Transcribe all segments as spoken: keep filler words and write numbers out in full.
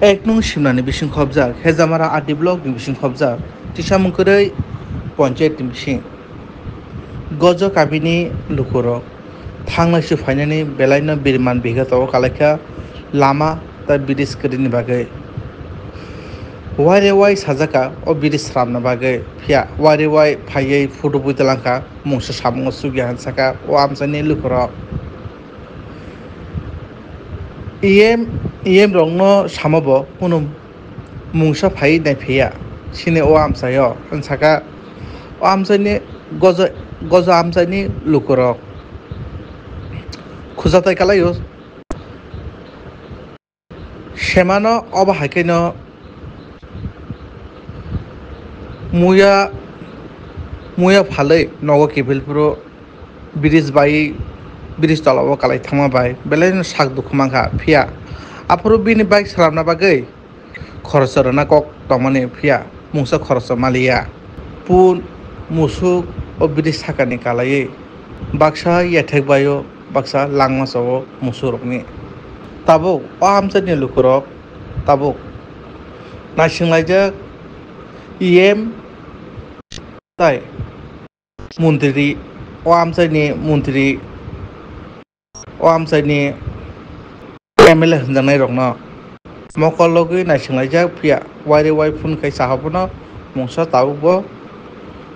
Ek nung simnani bising khobjak, Hejamara R D block ni bising khobjak, tisamung kwrwi ponchayat ni bising. Gojo kabini lukurok thanglaisu phainani belaino birman biga togo kalaikha lama tei bridge kwrwini bagwi. Waire wai sajaka o bridge sramna bagwi, phiya waire wai phaiwi photo bui talangkha, mungsa samungo chukya hwn saka o amchaini lukurok. E M, E M rokno samo bo kunu mungsa phai naiphiya, sini o amchaio, hwn saka o amchaini gojo, gojo amchaini lukurok khujatai kalaio. Semano obo hai khe no muya, muya phalwi nogo kiphil phuru bridge bai, bridge tola o kalai thangma bai belai no sak dukhu mankha, phiya aphuru bini bike slamna bagwi khoroksa rwna kok tongmani, phiya mungsa khoroksa maliya. Pun musuk o bridge sakani kalaiwi baksa yathek baio, baksa langma sao musurokni. Tabuk o amchaini lukurok tabuk naisinglaijak E M tai montri, o amchaini montri, o amchaini M L A hwnjaknairokno mokol logwi naisinglaijak, phiya waire wai phone khai saha phano mungsa tabukbo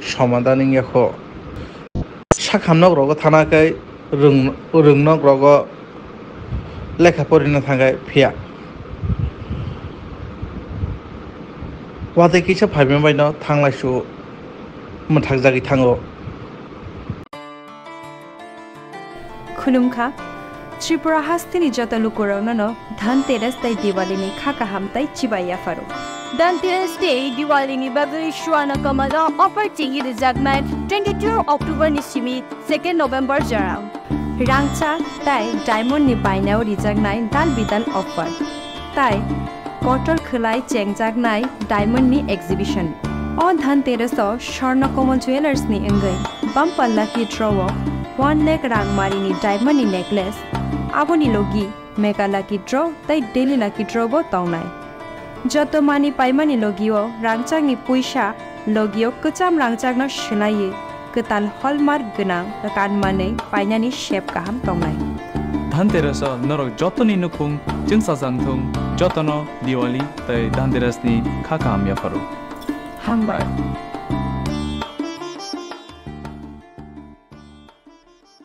somadan wngya kho. Sakham nok rogo thana khai rwng, rwng nok rogo lekha porina thangkhai phiya. Watwi kisa phaima baino thanglaisu mwthakjagwi thango. Khulumkha, Tripura hasteni joto lukurokno no Dhanteras tei Diwalini kha kaham tei chibai yapharo. Dhanteras tei Diwalini bagwi Swarna Kamal o offer chengwi rwjaknai twenty-two October ni simi second November jora. Rangchak tei diamond ni bainao rijaknai dal bidal offer. Tai kotor khwlai chengjaknai diamond ni exhibition. O Dhanteras o Swarna Kamal Jewellers ni wngwi bumper lucky draw o one lakh rang mari ni diamond ni necklace, aboni logi mega lucky draw tei daily lucky draw bo tongnai. Joto mani paimani logio rangchakni puisa logio kwcham rangchakno swlaiwi kwtal hallmark gwnang kanmanwi painani sep kaham tongnai. Dhanteras o norok jotoni nukhung chwngsajak thung, jotono Diwali tei Dhanteras ni kha kaham yapharo. Hambai.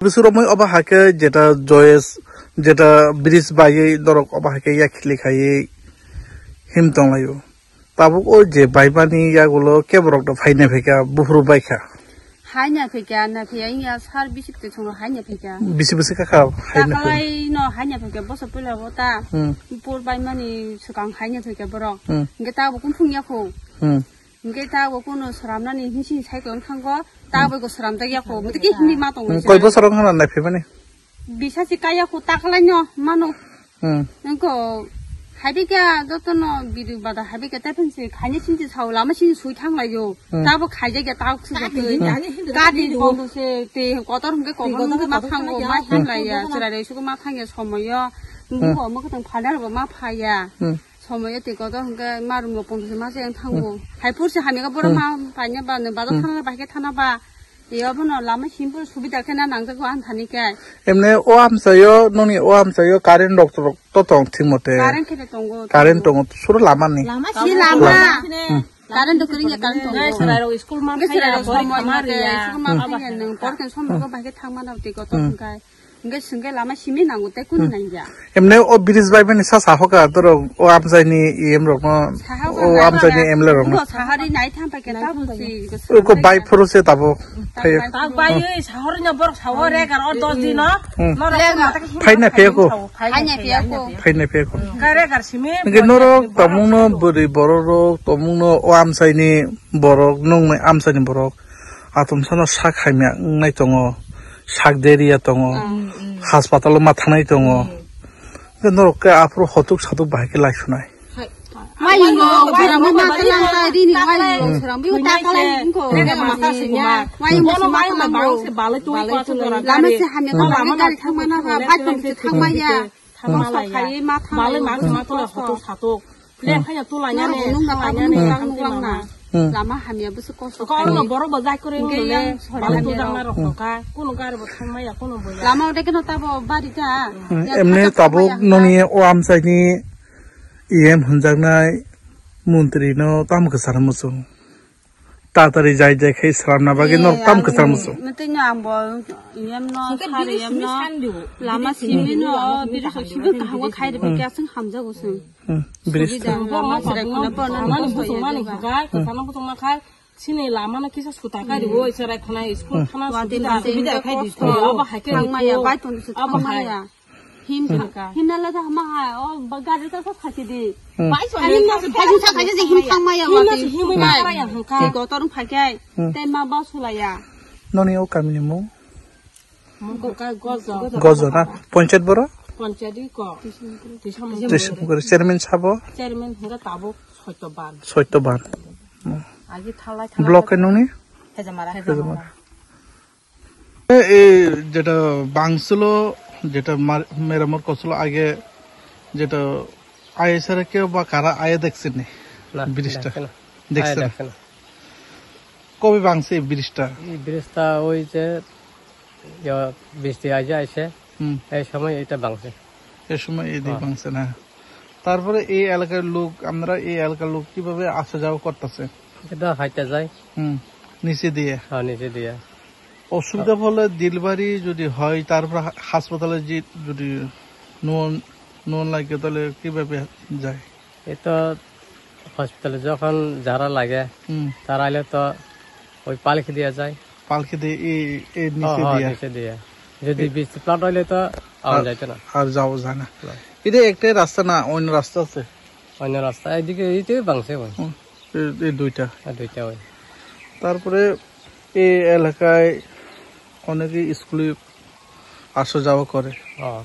Bwswk romwi obo hai khe jeta Joyesh, jeta bridge baiwi norok obo hai khe yakhili khaiwi him tonglaio. Tabuk o je baimani yagulo keborok no phaina phaikha, buphuru baikha. Haina phaikha, na phaiya wngya sar bisik te chwngno haina phaikha. Bisi bisi kha kha haina phaikha. Takalai no haina phaikha, boso puila bo ta. Hmm. Pur baimani swkang haina phaikha borok. Hmm. Hingke tabuk kung phung yakho. Hmm. Hingke ta bo kuno sramnani hinsi cycle thango, ta bo ko sramjak ya ko, motiki hindi ma tongo. Hmm, koi bosor wng hana naiphimani? Bisa si kaya ko takalai no mano. Hmm. Nangko habika jotono bidu bada habika tepen si khaini sinti sao lama sinti sui thanglaio. Hmm. Ta bo khaijak ya ta uksi jatoi. Hmm. Kadi bondo se te kotor hingke kotor hingke ma thango, ma himlaiya, chwrai rok sugo ma thangya somoyo. Hmm. Buko mo kotong phalnai rok bo ma phaiya. Hmm. Somoyo twi kotor hwnkhe marum rok pondro se masa yang thango. Hmm. Hai phur se hamya khe borok ma paina ba nang bazar thana ba khe thana ba. Tei abono lama simple subida khe na nangjago ang thani khe. Emne o amchaio, noni o amchaio current rok to, to tong thik mote. Current khe tongo. Current tongo, suru lama ni. Lama si lama. Hmm. Current to kring ya current tongo. Ngai chwrai rok school ma phaiya, bori khamar ya. School ma phaiya, nang por khe somoi ko ba khe thangma na twi kotor hwnkhe. Hingke singke lama simi nango tei kuni nangya. Emne o bridge bai mani sa sahoka toro o amchaini E M rokno, o amchaini M L A rokno. Bo sahari nai tham pai keta busi. Ko bai phuru se tabo. Phai. Tak bai oi sahor nya borok sahor egar o dos din no. Hmm. Norok phai na phai ko. Phai na phai ko. Phai na phai ko. Kare gar simi. Hingke norok tomungno bwrwi borok rok tomungno o amchaini borok nungni amchaini borok. Atomsano sak hamya wngnai tongo, sak deriya tongo, mm, mm, haspatalo ma thangnai tongo. Mm. Hwnkhe norok khe aphuru hotuk satuk bahai khe lai sunai. Hai. Mai no, srangwi ma talang ta rini, mai no, srangwi ta kalai wngkho. Mai no, mai no, ma talang. Lama se hamya ta lama gari thangma na ba, bike tong se thangma ya. Kosto khai ma thangma. Balai ma thangma tole hotuk satuk. Lekhaya tulainani, nung na tabuk nung lang nung lang na. Hmm. Lama hamya bwswk kosto. Ko ono borok bo jai kwrwi wngkhe wngkhe yang sori balu hamya tujakna rok. Rok hokha, kuno gari bo thangmaya, kuno bo ya. Lama ode keno tabo bari ta. Hmm, ya emne thajak tabuk thangmaya noni hwnkha. O amchaini E M hwnjaknai montri no tamo kwcharo muchung. Tatari jai jai khai sramna bagwi no tam kwcham so. Mete no ang bo yem no sari yem no lama simi no biri sok simi kaham ko khai de kya sing hamja go sing. Hmm, biri. Subida lama sare khuna porna mani no busung mani buga. Gai ko sana busung ma khai sini lama no kisa suta khai de wo sare khuna school khana subida subida khai di. Abo hai ke thangmaya bai ton su thangmaya. Him him na la da ma ha o ba gari ta sa phaki di. Hmm. Bai so him na sa phaki sa phaki him thang ma ya wa. Him na sa him ma ra ya hangka. Gotor phaki ai. Hmm. Te ma ba sula ya. Noni o kamini mung? Mung ko ka gozo. Gozo na. Panchayat boro? Panchayat ko. Tisam. Tisam ko chairman sabo? Chairman hera tabo soito ban. Soito ban. Hmm. Agi thalai thalai. Block ke noni? Hejamara. Hejamara. এই যেটা বাংসুলো, যেটা মার-, মেরামত করছিল আগে, যেটা আইএসআর কেউ বা কারা আয়ে দেখছেন নি? না, ব্রিজটা দেখছে না। দেখছে আয়ে না। দেখছে না। কবে ভাঙছে এই ব্রিজটা? এই ব্রিজটা ওই যে, ইয়া, বৃষ্টি আইজে আইছে, হুম। এই সময় এটা ভাঙছে। এ সময় এদিক হ্যাঁ। ভাঙছে না। তারপরে এই এলাকার লোক, আমরা এই এলাকার লোক কিভাবে আসা যাওয়া করতেছে? এটা হাইটা যায়। হুম, নিচে দিয়ে? হ্যাঁ, নিচে দিয়ে। অসুবিধা হলে ডেলিভারি যদি হয়, তারপর হা-, হাসপাতালে যে যদি নুন, নুন লাগে, তাহলে কিভাবে যায়? এ তো হসপিটালে যখন যারা লাগে, হুম। তারা আইলে তো ওই পালকি দিয়ে যায়। পালকি দিয়ে এই, এই নিচে হ্যাঁ, হ্যাঁ, দিয়ে? নিচে দিয়ে। যদি এ- বৃষ্টি ফ্লাড হইলে তো আওয়া আর, যাইতো না। আর যাওয়া যায় না। না। এটা একটাই রাস্তা না, অন্য রাস্তা আছে? অন্য রাস্তা, এইদিকে, এইটাই ভাঙছে ভাই। হুম, এই, এই দুইটা। আর দুইটা ভাই। তারপরে এই এলাকায় অনেকে স্কুলে আসা যাওয়া করে। হ্যাঁ।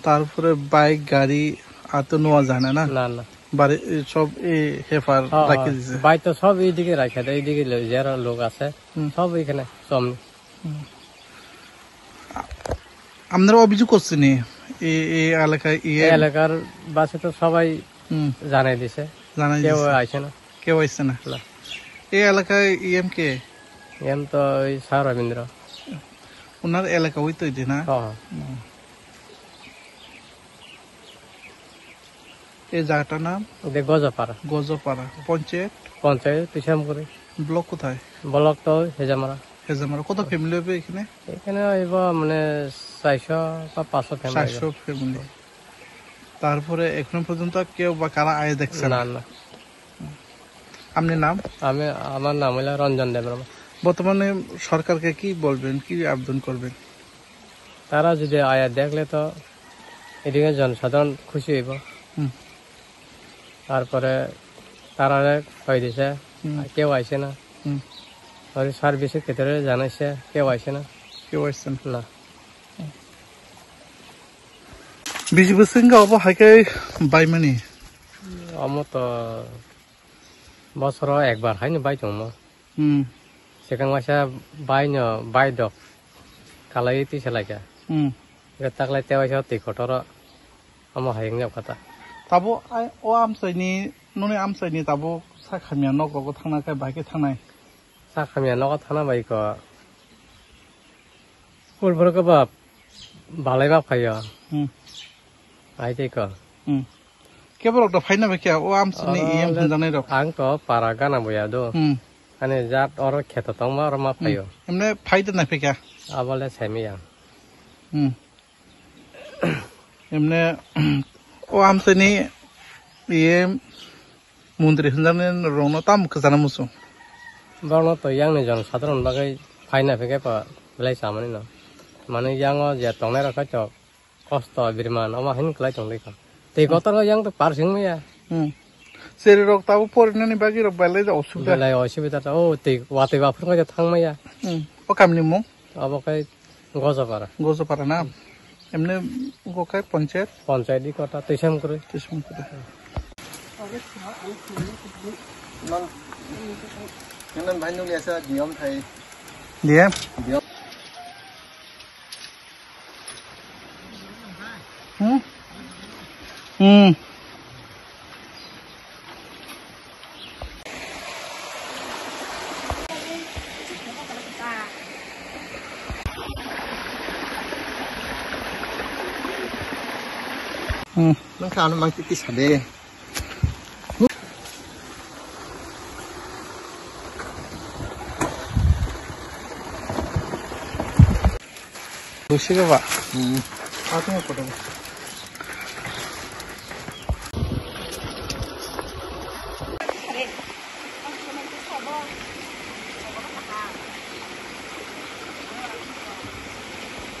তারপরে বাইক, গাড়ি আর তো নেওয়া যায় না, না? না, না। বাড়ি, এই সব এই হেফার হ্যাঁ, রাখি হ্যাঁ। দিছে। বাইক তো সব এইদিকে রাখে দেয়, এইদিকে লো-, যারা লোক আছে, হুম। সব এখানে জম। হুম। আ-, আপনারা অভিযোগ করছেন নি? এই, এই এলাকায় ইয়ে এই এলাকার বাসে তো সবাই হুম। জানাই দিছে। জানাই কেউ দিছে। আইছে না। কেউ আইছে না? না। এই এলাকায় ইএম কে? ইএম তো ওই স্যার রবীন্দ্র। ওনার এলাকা ওই তো এটি না? হ্যাঁ, হ্যাঁ। হুম। এই জায়গাটার নাম? এটা গজাপাড়া। গজাপাড়া। পঞ্চায়েত? পঞ্চায়েত পিছামপুরে। ব্লক কোথায়? ব্লক তো হেজামারা। হেজামারা। কত ফ্যামিলি হবে এখানে? এখানে হইব মানে চারশো বা পাঁচশো ফ্যামিলি হইব। চারশো ফ্যামিলি। তারপরে এখনো পর্যন্ত কেউ বা কারা আয় দেখছে না? না, না। আপনার নাম? আমি, আমার নাম হইল রঞ্জন দেববর্মা। বর্তমানে সরকারকে কি বলবেন, কি আবেদন করবেন? তারা যদি আয়া দেখলে তো এদিকে জনসাধারণ খুশি হইব। হুম। তারপরে তারারে কই দিছে, হুম। আর কেউ আইছে না। হুম। আর সার্ভিসের ক্ষেত্রে জানাইছে, কেউ আইছে না। কেউ আইছে না। না। Bisi bwswk wngkha obo hai khe baimani? Omo to bosoro ekbar haino bai tongmo. Hmm. Swkang waisa baino bai dok kalai twi salaikha. Hmm. Hwnkhe taklai tei waisa twi kotoro omo hai wngya kha ta. Tabo ai o amchaini, noni amchaini tabo sak hamya nok rogo thangna khe bai khe thangnai? Sak hamya nogo thangna bai kho. Pulphur khe ba balai ma phaio. Hmm. Ai tei kho. Hmm. Kebo rok da phaina bai khe o amsini iyam hwnjanai rok. Ang to para gana boya do. Hmm. Ani jat oro kheto tongma oro ma phaio. Emne phai da nai phaikha. Abole semi yang. Hmm. Emne o amsini iye Montri hwnjaknai rokno tamo kwchana muchung? Borokno to yakni jon sadharon bagwi phaina phikhe pa belai chamani no. Mane yango je tongnai rok khai to kosto birman omo haino kwlai tongwi kha. Tei kotor yang to par sing maya. Hmm. Seri rok tabo porinani bagwi rok belai da osubida. Belai osubida ta o tei watwi baphur khai thang maya. Hmm. O kamni mung? Abo khai Gojapara. Gojapara na? Emne go khai panchayat? Panchayat di kota, Tisam kwrwi. Tisam kwrwi. Nang, nang bhai nung liya sa diom thai. Diya? Diom. Hmm? Hmm. Hmm. Nang kha ano mang titi sade. Busi ba. Hmm. Aku yang potong.